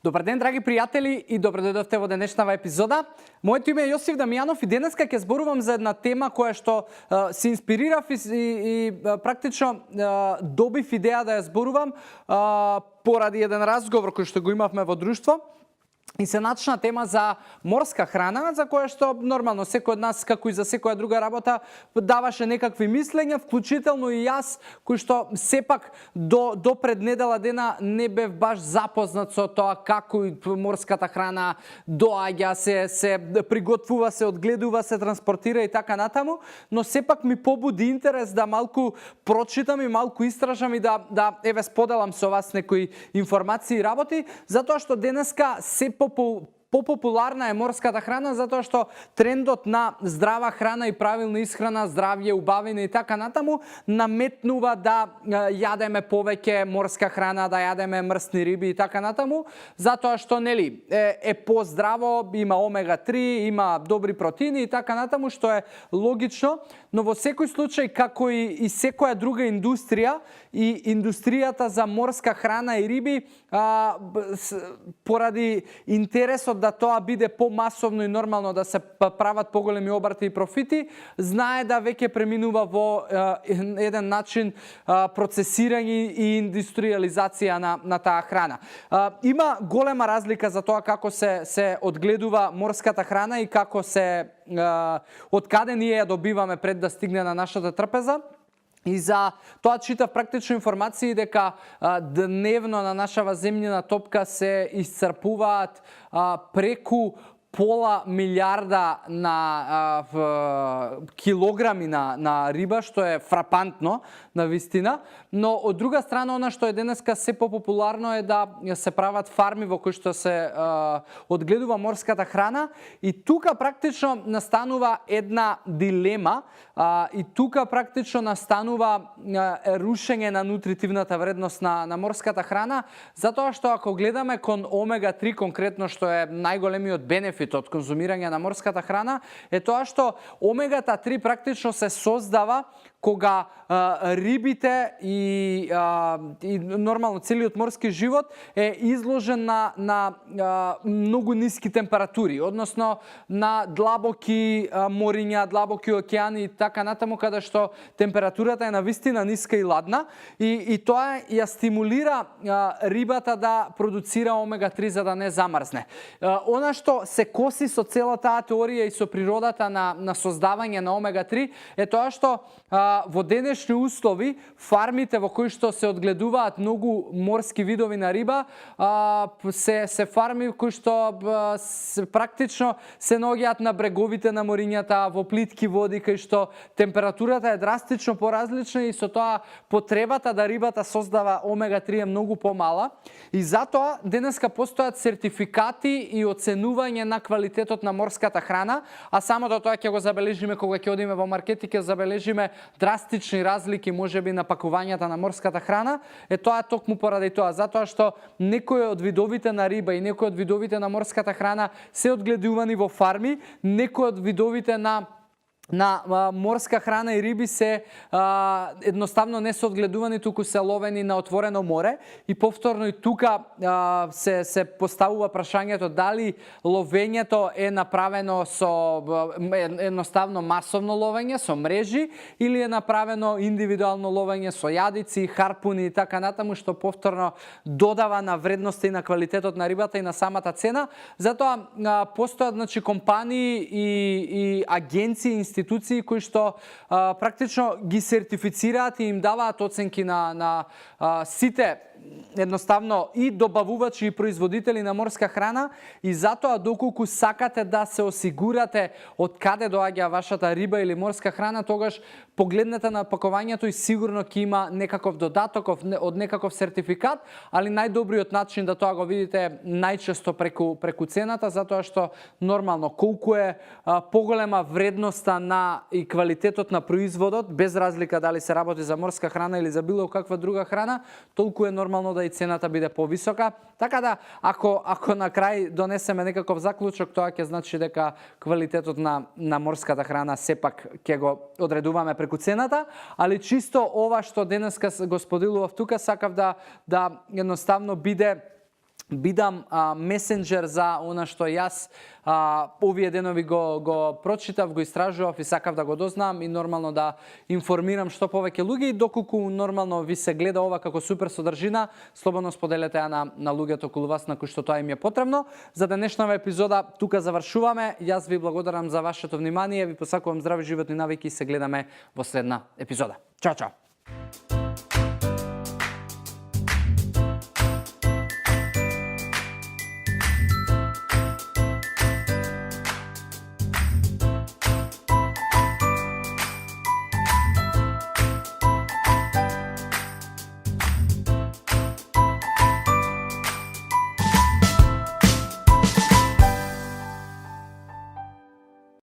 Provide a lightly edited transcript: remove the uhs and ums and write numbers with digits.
Добар ден, драги пријатели, и добре дојдовте во денешнава епизода. Моето име е Јосиф Дамјанов и денеска ќе зборувам за една тема која што се инспирирав и практично добив идеја да ја зборувам поради еден разговор кој што го имавме во друштво. И се начна тема за морска храна, за која што нормално секој од нас, како и за секоја друга работа, даваше некакви мислења, вклучително и јас, кој што сепак до пред недела дена не бев баш запознат со тоа како и морската храна доаѓа, се приготвува, се одгледува, се транспортира и така натаму, но сепак ми побуди интерес да малку прочитам и малку истражам и да еве споделам со вас некои информации и работи, затоа што денеска се популарна е морската храна, затоа што трендот на здрава храна и правилна исхрана, здравје, убавина и така натаму наметнува да јадеме повеќе морска храна, да јадеме мрсни риби и така натаму, затоа што нели е поздраво, има омега-3, има добри протеини и така натаму, што е логично, но во секој случај, како и секоја друга индустрија, и индустријата за морска храна и риби, поради интересот да тоа биде помасовно и нормално да се прават поголеми обрти и профити, знае да веќе преминува во еден начин процесирање и индустриализација на таа храна. Има голема разлика за тоа како се одгледува морската храна и како од каде ние ја добиваме пред да стигне на нашата трпеза. И за тоа читав практично информации дека дневно на нашава земјина топка се исцрпуваат преку пола милиарда на килограми на риба, што е фрапантно на вистина, но од друга страна она што е денеска се популарно е да се прават фарми во кои што се одгледува морската храна и тука практично настанува една дилема и тука практично настанува рушење на нутритивната вредност на морската храна, затоа што ако гледаме кон омега-3 конкретно, што е најголемиот бенефит од конзумирање на морската храна, е тоа што омегата-3 практично се создава кога рибите и нормално целиот морски живот е изложен на многу ниски температури, односно на длабоки мориња, длабоки океани и така натаму, каде што температурата е навистина ниска и ладна и тоа ја стимулира рибата да продуцира омега-3 за да не замрзне. Она што се коси со цела таа теорија и со природата на создавање на омега-3 е тоа што во денешни услови фармите во кои што се одгледуваат многу морски видови на риба се фарми кои што практично се наоѓаат на бреговите на морињата, во плитки води кај што температурата е драстично поразлична и со тоа потребата да рибата создава омега-3 е многу помала и затоа денеска постојат сертификати и оценување на квалитетот на морската храна, а самото тоа ќе го забележиме кога ќе одиме во маркети, ќе забележиме драстични разлики можеби на пакувањата на морската храна, тоа е токму поради тоа, затоа што некои од видовите на риба и некои од видовите на морската храна се одгледувани во фарми, некои од видовите на морска храна и риби се едноставно не се одгледувани, туку се ловени на отворено море и повторно и тука се поставува прашањето дали ловењето е направено со едноставно масовно ловење со мрежи или е направено индивидуално ловење со јадици, харпуни и така натаму, што повторно додава на вредноста и на квалитетот на рибата и на самата цена. Затоа постојат компании и агенции, институции кои што практично ги сертифицираат и им даваат оценки на сите едноставно и добавувачи и производители на морска храна и затоа доколку сакате да се осигурате од каде доаѓа вашата риба или морска храна, тогаш погледнете на пакувањето и сигурно ќе има некаков додаток од некаков сертификат, али најдобриот начин да тоа го видите најчесто преку цената, затоа што нормално колку е поголема вредноста на и квалитетот на производот, без разлика дали се работи за морска храна или за било каква друга храна, толку е нормално да и цената биде повисока. Така да, ако на крај донесеме некаков заклучок, тоа ќе значи дека квалитетот на морската храна сепак ќе го одредуваме преку цената, али чисто ова што денеска го споделував тука, сакав да едноставно биде бидам месенџер за она што јас овие денови го прочитав, го истражував и сакав да го дознам и нормално да информирам што повеќе луѓе и доколку нормално ви се гледа ова како супер содржина, слободно споделете ја на луѓето околу вас на кои што тоа им е потребно. За денешната епизода тука завршуваме. Јас ви благодарам за вашето внимание, ви посакувам здрави животни навики и се гледаме во следна епизода. Чао, чао!